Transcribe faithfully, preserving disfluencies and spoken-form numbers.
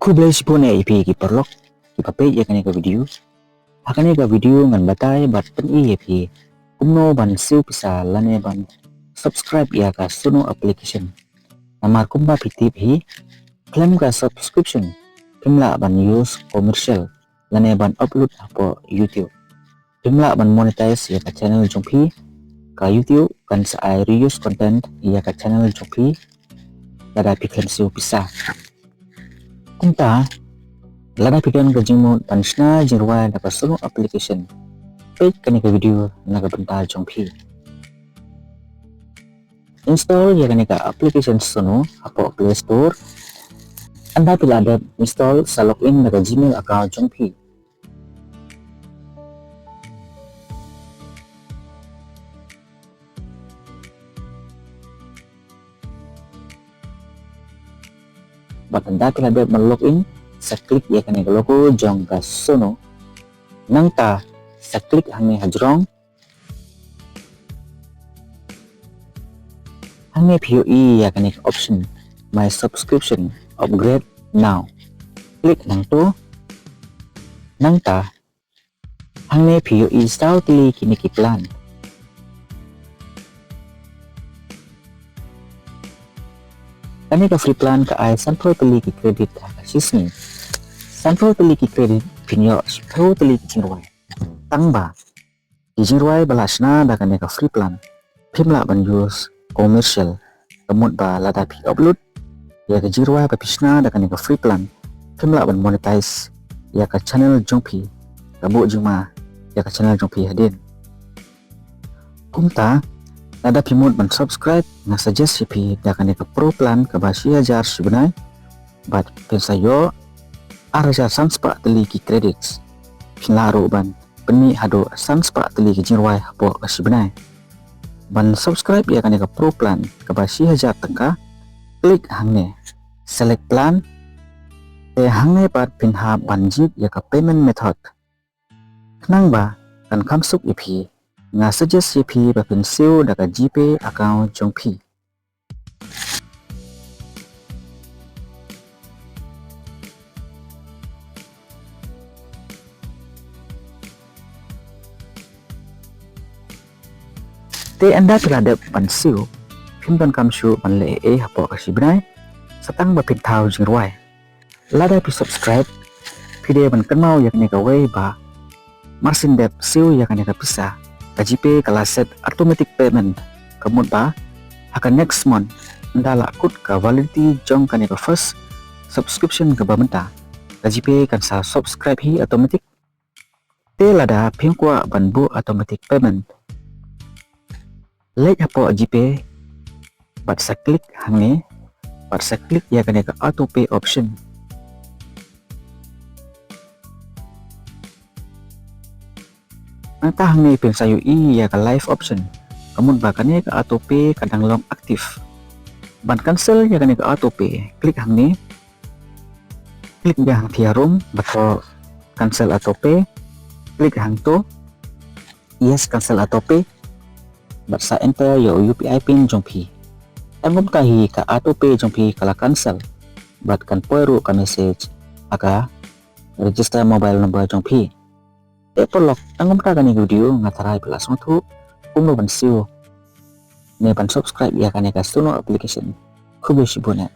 Khublei shibun ïa phi ki paralok kiba peit ïa kane ka video. Ha kane ka video ngan batai bad pyni ïa phi kumno ban siew pisa lane ban subscribe ïa ka Suno application. Namar kumba phi tip hi, khlem ka subscription phim lah ban use commercial lane ban upload hapoh YouTube. Phim lah ban monetize ïa ka channel jong phi. Ka YouTube kan sa ai reuse content ïa ka channel jong phi lada phi khlem siew pisa. Kumta, lada phi don ka jingmut ban shna jingrwai da ka Suno application, peit kane ka video na ka bynta jong phi. Install ïa kane ka application Suno hapoh Play Store. Ynda phi la dep install, sa log in da ka Gmail account jong phi. Bad ynda phi la dep ban log in, sa click ïa kane ka logo jong ka Suno. Nangta sa click hangne hajrong. Hangne phi ïohi ïa kane ka option, My subscription, upgrade now. Click nangto. Nangta hangne phi ïohi saw tylli kine ki plan. Kane ka free plan ka ai sanphew tylli ki credit ha ka shisngi. Sanphew tylli ki credit phin ïoh shiphew tylli ki jingrwai. Tangba ki jingrwai ba la shna da kane ka free plan phim lah ban use commercial. Ka mut ba lada phi upload ïa ka jingrwai ba phi shna da kane ka free plan, phim lah ban monetize ïa ka channel jong phi, ka buh jingma ïa ka channel jong phi hadien. Kumta, lada phi mut ban subscribe, nga suggest ïa phi da kane ka Pro plan kaba shi hajar shi bnai, bad phin sa ïoh ar hajar san spah tylli ki credits. Phin lah ruh ban pynmih haduh san spah tylli ki jingrwai hapoh ka shi bnai. Ban subscribe ïa kane ka Pro plan kaba shi hajar tyngka, click hangne, select plan. Te hangne pat phin hap ban jied ïa ka payment method. Khnang ba kan kham suk ïa phi, nga suggest ïa phi ba phin siew da ka GPay account jong phi. Te ynda phi la dep ban siew, phim donkam shuh ban leh ei ei hapoh ka shi bnai, sa tang ba phin thaw jingrwai. Lada phi subscribe, phi dei ban kynmaw ïa kane kawei ba marsien dep siew ïa kane ka pisa, ka GPay ka la set automatic payment. Ka mut ba ha ka next month, ynda la kut ka validity jong kane ka first subscription kaba mynta, ka GPay kan sa subscribe hi automatic. Te lada phim kwah ban buh automatic payment, leit hapoh GPay bad sa click hangne, bad sa click ïa kane ka auto pay option. Nangta hangne phin sa ïohi ïa ka live option. Ka mut ba kane ka auto pay ka dang long active. Ban cancel ïa kane ka auto pay, click hangne. Click biang hangtei harum, bad thoh cancel auto pay. Click hangto. Yes, cancel auto pay. Bad sa enter ïa u UPI pin jong phi. Tang kumta hi ka auto pay jong phi ka la cancel. Bad kan poi ruh ka message ha ka register mobile number jong phi. Te paralok, tang kumta kane ka video, nga tharai phi la sngewthuh kumno ban siew ne ban subscribe ïa kane ka Suno application. Khublei shibun eh.